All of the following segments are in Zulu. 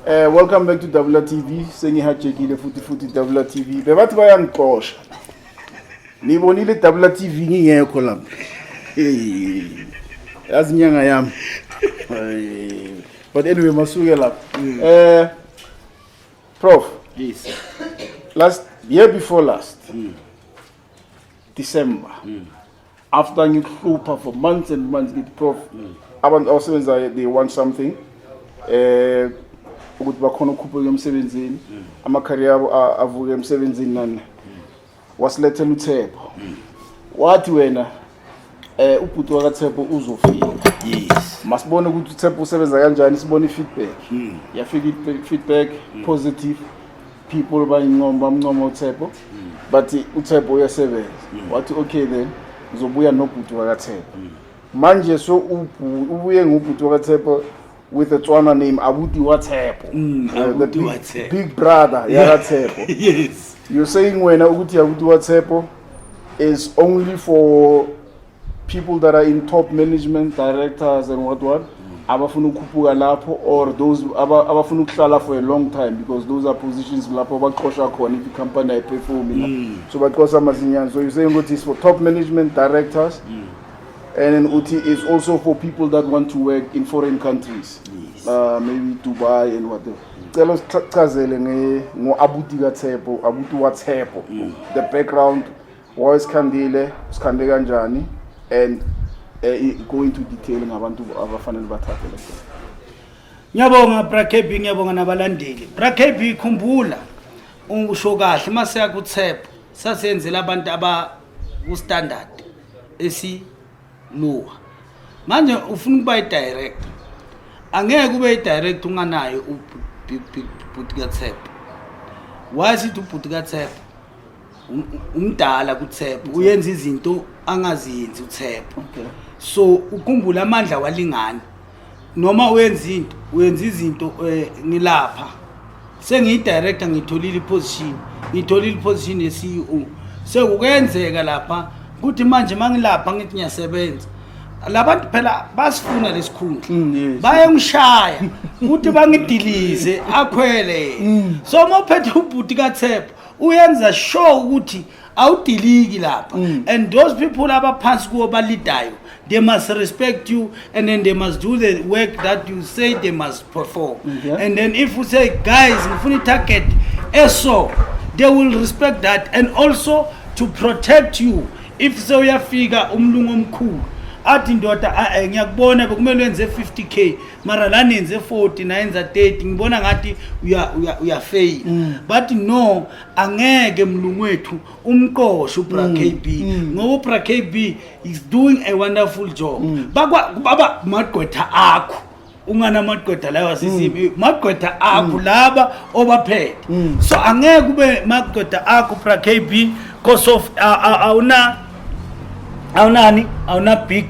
Welcome back to WTV. Sengihajekile futhi futhi WTV. Bebathi bayangixosha. Nibonile WTV ngingekho lapha. Hey. Yazi inyanga yami. Hey. But anyway, masuke lapha. Prof, Yes. last year before last December, after ngikuhlupha for months and months, ngithi, "Prof, abantu abasebenzayo, they want something ukuthi bakhona ukukhuphuka emsebenzini, ama-career abo avuke emsebenzini," nani wasilethela uThepho. Wathi wena ubhuti wakaThepho uzofika. Masibone ukuthi uThepho usebenza kanjani, sibone i-feedback. Yafika i-feedback positive, people bayincoma, bamncoma uThepho, but uThepho uyasebenza. Wathi, "Okay, then ngizobuya nobhuti wakaThepho." Manje so ubuye ngubhuti wakaThepho with a Tswana name, Abuti wa Tshepo. The Abuti wa big, Tshepo. Big brother yakaThepho. Yes. You're saying wena ukuthi Abuti wa Tshepo is only for people that are in top management, directors and what, abafuna ukukhuphuka lapho, or those abafuna ukuhlala for a long time, because those are positions lapho baxosha khona if i-company ayiperformi, so baxosha masinyane. So you're saying ukuthi it's for top management, directors, and then uthi is also for people that want to work in foreign countries, maybe Dubai and whatever. Cela usichazele ngo-abuti kaTshepo, Abuti wa Tshepo, the background, why sikhandile, sikhande kanjani, and go into detail ngabantu abafanele bathathe le nto. Ngiyabonga, Bra KB, ngiyabonga nabalandeli. Bra KB, khumbula usho kahle, masiya kuThepho sasenzela abantu aba ku standard esi lower. Manje ufuna ukuba i-director. Angeke ube i-director unganayo ubhuti kaThepho. Why sithi ubhuti kaThepho? Umdala kuThepho, uyenza izinto angaziyenzi uThepho. So ukhumbula amandla walingana. Noma uyenza into, uyenza izinto, ngilapha sengiyi-director, ngitholile iposition, ngitholile iposition ye-CEO. Sekukenzeka lapha kuthi manje mangilapha ngithi ngiyasebenza, labantu phela basifuna lesikhundla, bayangishaya ukuthi bangidilize, akhwele. So uma uphethe ubhuti kaThepho, uyenza sure ukuthi awudiliki lapha, and those people abaphansi kuwo balidayo, they must respect you and then they must do the work that you say they must perform. And then if you say, "Guys, ngifuna i-target eso," they will respect that and also to protect you. If sewuyafika umlungu omkhulu athi, "Ndoda, ngiyakubona bekumele wenze 50K, mara la nenze 40, nayenza 30, ngibona ngathi uyafail," but no, angeke mlungu wethu umqoshe uBra KB, ngoba uBra KB is doing a wonderful job. Bakwa baba magqwetha akho, unganamagqwetha lawa sisimi magqwetha akho laba obaphethe, so angeke ube magqwetha akho, Bra KB, cause of awuna awunani awuna big,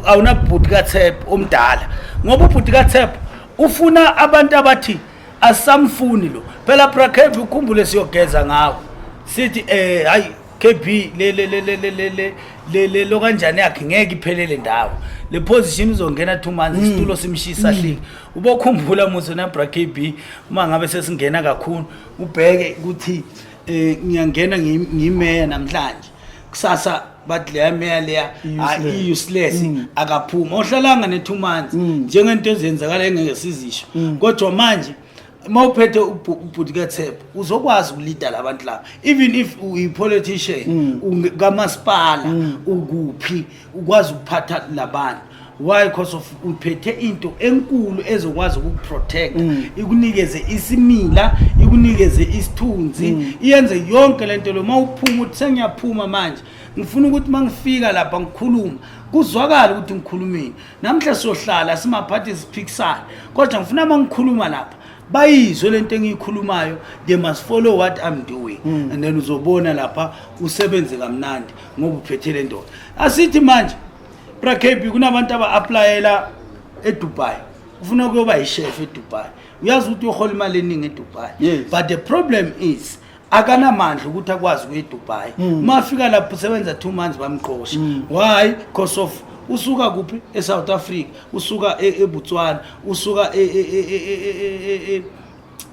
awuna bhuti kaThepho omdala, ngoba ubhuti kaThepho ufuna abantu abathi asamfuni lo. Phela, Bra KB, ukhumbule siyogeza ngawo, sithi hayi KB, le le le le le le le le le lo kanjani yakhe ngeke iphelele ndawo le position, izongena 2 months, isitulo simshisa hliki. Ubokhumbula muso na, Bra KB, uma ngabe sesingena kakhulu, ubheke ukuthi ngiyangena ngiyimeya namhlanje, kusasa bathi leya meya leya I-useless. I-useless, akaphuma ohlalanga ne-2 months, njengento ezenzakala engeke sizisho. Kodwa manje uma uphethe ubhuti kaThepho, uzokwazi ukulida labantu laba, even if uyi-politician kamasipala ukuphi, ukwazi ukuphatha labantu. Why? Because of uphethe into enkulu ezokwazi ukukuprotect, ikunikeze isimila, ikunikeze isithunzi, iyenze yonke lento lo. Mawuphuma uthi, "Sengiyaphuma manje, ngifuna ukuthi mangifika lapha ngikhuluma kuzwakala ukuthi ngikhulumile namhla, siyohlala simaphathi siphikisane, kodwa ngifuna mangikhuluma lapha bayizwe lento engiyikhulumayo, they must follow what I'm doing," and then uzobona lapha usebenze kamnandi ngoba uphethe le ndoda. Asithi manje, Bra KB, kunabantu aba-applyela eDubai, ufuna ukuyoba yi-chef eDubai, uyazi ukuthi uyohola imali eningi eDubai. But the problem is akanamandla ukuthi akwazi ukuya eDubai. Uma afika lapho usebenza 2 months, bamqosha. Why? Because of Usuka kuphi? ESouth Africa, usuka eBotswana, usuka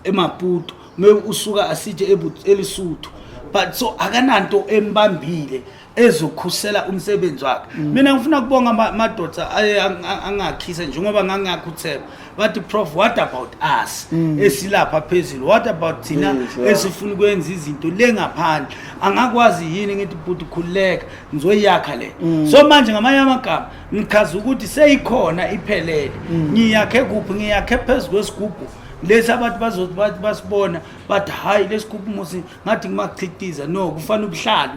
eMaputo, maybe usuka asithi eLesotho, but so akananto embambile ezokhusela umsebenzi wakhe. Mina ngifuna kubonga amadoda aye angakhisa njengoba ngangakho uThemba, bathi, "Prof, what about us esilapha phezulu? What about thina esifuna ukwenza izinto le ngaphandle? Angakwazi yini?" Ngithi, "Bhuti, khululeka, ngizoyakha le." So manje ngamanye amagama ngichaza ukuthi seyikhona, iphelele. Ngiyakhe kuphi? Ngiyakhe phezu kwesigubhu lesi abantu bazothi bathi basibona bathi, "Hayi, lesigubhu musi ngathi ngumakhiciza." No, kufana ubuhlalo,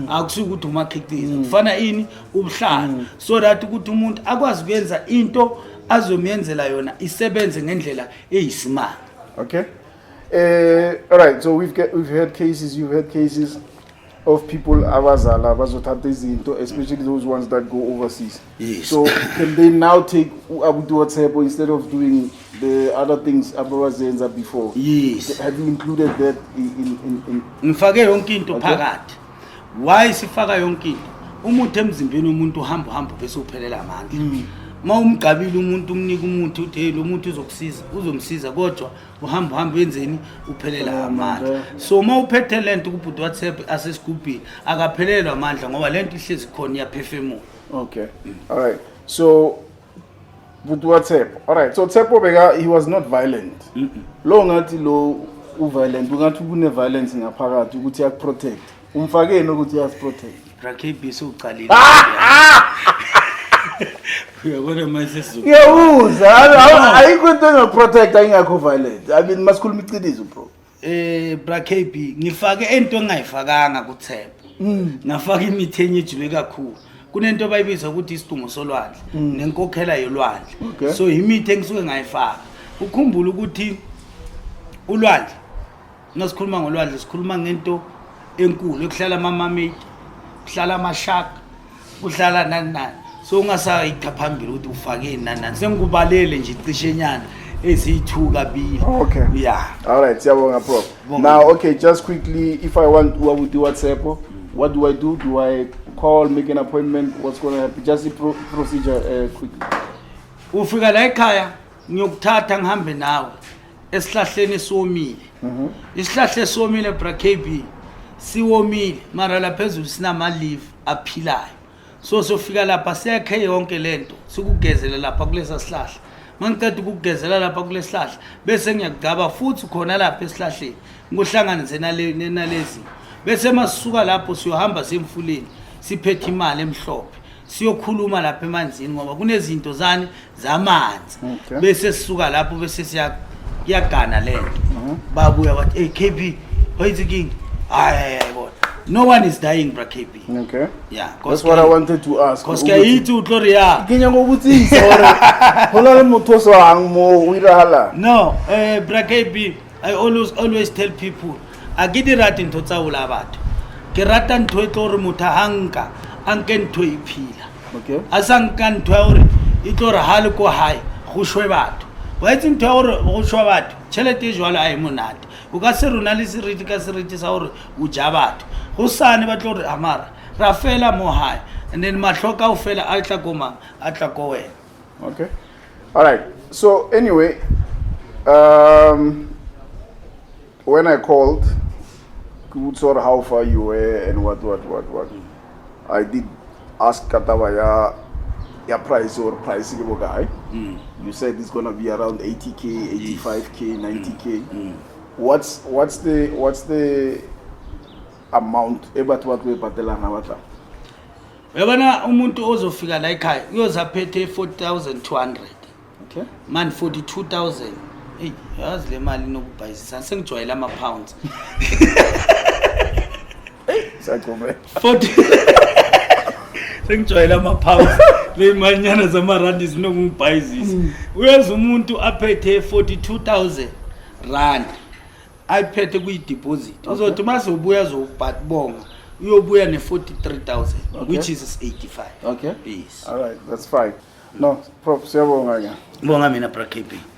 akusuke ukuthi umakhiciza, kufana ini, ubuhlalo, so that ukuthi umuntu akwazi ukuyenza into azomyenzela yona isebenze ngendlela eyisimanga. Okay. All right. So we've had cases. You've had cases of people abazala bazothatha izinto, especially those ones that go overseas. Yes. So can they now take abuti WhatsApp instead of doing the other things ababazenza before? Yes. Have you included that in Ngifake yonke into phakathi. Why sifaka yonke into? Umuthi emzimbeni womuntu uhamba uhamba bese uphelela amandla. Uma umgabile umuntu, umnika umuthi, uthi, "Hey, lo muntu uzokusiza," uzomsiza, kodwa uhamba uhamba wenzeni? Uphelela Uphelela amandla. Amandla. So uma uphethe lento kubhuti WhatsApp asesigubhini, akaphelelwa amandla ngoba lento ihlezi khona, iyaphefemula. Okay. All right. So but WhatsApp. All right. So Tshepo beka, he was not violent. Lo ngathi lo u-violent, ungathi kune violence ngaphakathi ukuthi yakuprotect. Umfakeni ukuthi uyasiprotect. Bra KB, sewucalile, uyabona manje sizo Ngiyabuza, ayikho into engaprotect ayingakho violent. I mean, masikhuluma iqiniso, bro. Bra KB, ngifake into engayifakanga kuThemba. Ngafaka imithi enye ejule kakhulu. Kunento abayibiza ukuthi isidumo solwandle nenkokhela yolwandle. So imithi engisuke ngayifaka, ukhumbule ukuthi ulwandle, nasikhuluma ngolwandle sikhuluma ngento enkulu ekuhlala ama-mermaid, kuhlala ama-shark, kuhlala nani nani. So ungasayitha phambili ukuthi ufakeni nani nani, sengikubalele nje cishenyana eziyi-two kabili. Yeah. All right, siyabonga, Prof. Bonga. Now, okay, just quickly, if I want to WhatsApp, what do I do? Do I call, make an appointment? What's going to happen? Just the procedure quickly. Ufika la ekhaya, ngiyokuthatha ngihambe nawe esihlahleni esiwomile. Isihlahla esiwomile, bra KB, siwomile, mara la phezulu sinama-leaf aphilayo. So sofika lapha siyakhe yonke lento, sikugezele lapha kulesa sihlahla. Mangiceda ukugezela lapha kule sihlahla, bese ngiyakugcaba futhi khona lapha esihlahleni, ngikuhlanganise nalezi. Bese masisuka lapho siyohamba semfuleni, siphethe imali emhlophe, siyokhuluma lapha emanzini ngoba kunezinto zani zamanzi. Bese sisuka lapho, bese siya kuyagana lento, babuya bathi, "Hey KB, what's king?" Hayi, hayi bona, no one is dying, bra KB. Yeah. That's what I wanted to ask. Cause ke itse o tlo re ya. Ke nyaka go botsisa gore go na le motho o swang mo o iragalang. No, bra KB, I always tell people, a ke di rate ntho tsa bolaya batho. Ke rata ntho e tlo gore motho ha nka a nke ntho e phila. A sa nka ntho ya gore e tlo re ha le ko hae go shwe batho. Wa itse ntho ya gore go shwa batho, tšhelete e jwalo a e monate. O ka se rona le seriti ka seriti sa gore o ja batho, go sane ba tlo re amara ra fela mo hae, and then mahlo kao fela a tla ko mang? A tla ko wena. Okay. All right. So anyway, when I called, sort of how far you were and what, what, what, what, I did ask ka taba ya price or price ke bokae. You said it's gonna be around 80K, 85K, 90K. What's the amount e batho ba tlo e patelang ha batla? Uyabona, umuntu ozofika la ekhaya uyoze aphethe 4200. Mani 42,000, eyi, yazi le mali inokubhayisisa, sengijwayele ama-pounds. Siyaqhubeka. 40, sengijwayele ama-pounds, le manyana zamarandi zinokungibhayizisa. Uyeza umuntu aphethe 42,000 rand, ayiphethe kuyi-deposit. Uzothi uma sewubuya azobonga, uyobuya ne-43,000, which is 85. Yes. All right, that's fine. No, Prof, siyabonga ke. Bonga mina, bra KB.